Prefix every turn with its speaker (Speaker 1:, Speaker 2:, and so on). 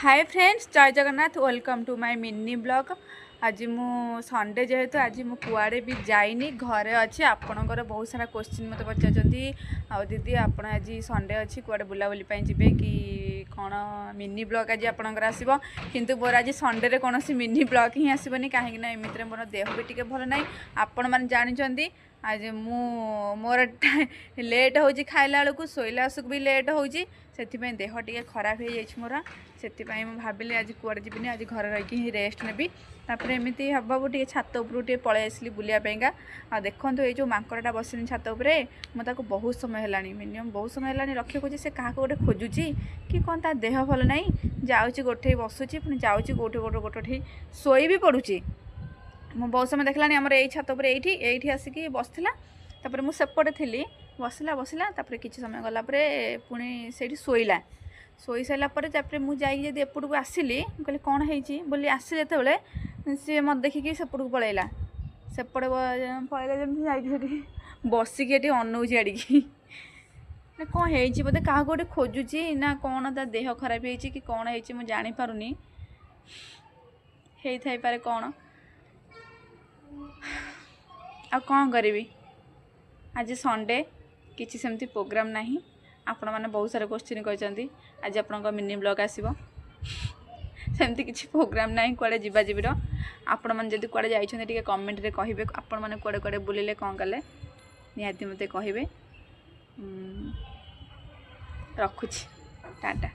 Speaker 1: Hi friends, Jai Jagannath. Welcome to my mini vlog. ଆଜି ମୁଁ Sunday ଯେହେତୁ ଆଜି ମୁଁ କୁଆଡ଼େ ବି ଯାଇନି, ଘରେ ଅଛି। ଆପଣଙ୍କର ବହୁତ ସାରା କୋଶ୍ଚିନ୍ ମୋତେ ପଚାରୁଛନ୍ତି, ଆଉ ଦିଦି, ଆପଣ ଆଜି ସଣ୍ଡେ ଅଛି, କୁଆଡ଼େ ବୁଲାବୁଲି ପାଇଁ ଯିବେ କି କ'ଣ, ମିନି ବ୍ଲଗ୍ ଆଜି ଆପଣଙ୍କର ଆସିବ? କିନ୍ତୁ ମୋର ଆଜି ସଣ୍ଡେରେ କୌଣସି ମିନି ବ୍ଲଗ୍ ହିଁ ଆସିବନି, କାହିଁକିନା ଏମିତିରେ ମୋର ଦେହ ବି ଟିକେ ଭଲ ନାହିଁ। ଆପଣମାନେ ଜାଣିଛନ୍ତି, ଆଜି ମୁଁ ମୋର ଲେଟ୍ ହେଉଛି ଖାଇଲା ବେଳକୁ, ଶୋଇଲା ବେଳକୁ ବି ଲେଟ୍ ହେଉଛି। ସେଥିପାଇଁ ଦେହ ଟିକେ ଖରାପ ହେଇଯାଇଛି ମୋର। ସେଥିପାଇଁ ମୁଁ ଭାବିଲି ଆଜି କୁଆଡ଼େ ଯିବିନି, ଆଜି ଘରେ ରହିକି ହିଁ ରେଷ୍ଟ ନେବି। ତାପରେ ଏମିତି ହେବାକୁ ଟିକେ ଛାତ ଉପରକୁ ଟିକେ ପଳେଇ ଆସିଲି ବୁଲିବା ପାଇଁକା। ଆଉ ଦେଖନ୍ତୁ, ଏଇ ଯେଉଁ ମାଙ୍କଡ଼ଟା ବସିନି ଛାତ ଉପରେ, ମୁଁ ତାକୁ ବହୁତ ସମୟ ହେଲାଣି, ମିନିମମ୍ ବହୁତ ସମୟ ହେଲାଣି ଲକ୍ଷ୍ୟ କରୁଛି। ସେ କାହାକୁ ଗୋଟେ ଖୋଜୁଛି କି କ'ଣ, ତା ଦେହ ଭଲ ନାହିଁ। ଯାଉଛି ଗୋଠେଇ ବସୁଛି, ପୁଣି ଯାଉଛି କେଉଁଠି ଗୋଟେ ଗୋଟେଠି ଶୋଇ ବି ପଡ଼ୁଛି। ମୁଁ ବହୁତ ସମୟ ଦେଖିଲାଣି, ଆମର ଏଇ ଛାତ ଉପରେ ଏଇଠି ଆସିକି ବସିଥିଲା। ତାପରେ ମୁଁ ସେପଟେ ଥିଲି, ବସିଲା ବସିଲା, ତାପରେ କିଛି ସମୟ ଗଲା ପରେ ପୁଣି ସେଇଠି ଶୋଇଲା। ଶୋଇ ସାରିଲା ପରେ ତାପରେ ମୁଁ ଯାଇକି ଯଦି ଏପଟକୁ ଆସିଲି, ମୁଁ କହିଲି କ'ଣ ହେଇଛି ବୋଲି ଆସିଲି ଯେତେବେଳେ, ସିଏ ମୋତେ ଦେଖିକି ସେପଟକୁ ପଳେଇଲା। ସେପଟେ ପଳେଇଲା ଯେମିତି, ଯାଇକି ସେଠି ବସିକି ଏଠି ଅନଉଛି ଆଡ଼ିକି, କ'ଣ ହେଇଛି ବୋଧେ, କାହାକୁ ଗୋଟେ ଖୋଜୁଛି ନା କ'ଣ, ତା ଦେହ ଖରାପ ହେଇଛି କି କ'ଣ ହେଇଛି ମୁଁ ଜାଣିପାରୁନି। ହେଇଥାଇପାରେ କ'ଣ। ଆଉ କ'ଣ କରିବି, ଆଜି ସଣ୍ଡେ, କିଛି ସେମିତି ପ୍ରୋଗ୍ରାମ୍ ନାହିଁ। ଆପଣମାନେ ବହୁତ ସାରା କୋଶ୍ଚିନ୍ କହିଛନ୍ତି, ଆଜି ଆପଣଙ୍କ ମିନି ବ୍ଲଗ୍ ଆସିବ। ସେମିତି କିଛି ପ୍ରୋଗ୍ରାମ୍ ନାହିଁ କୁଆଡ଼େ ଯିବା ଯିବିର। ଆପଣମାନେ ଯଦି କୁଆଡ଼େ ଯାଇଛନ୍ତି, ଟିକେ କମେଣ୍ଟରେ କହିବେ। ଆପଣମାନେ କୁଆଡ଼େ କୁଆଡ଼େ ବୁଲିଲେ, କ'ଣ କଲେ, ନିହାତି ମୋତେ କହିବେ। ରଖୁଛି, ଟାଟା।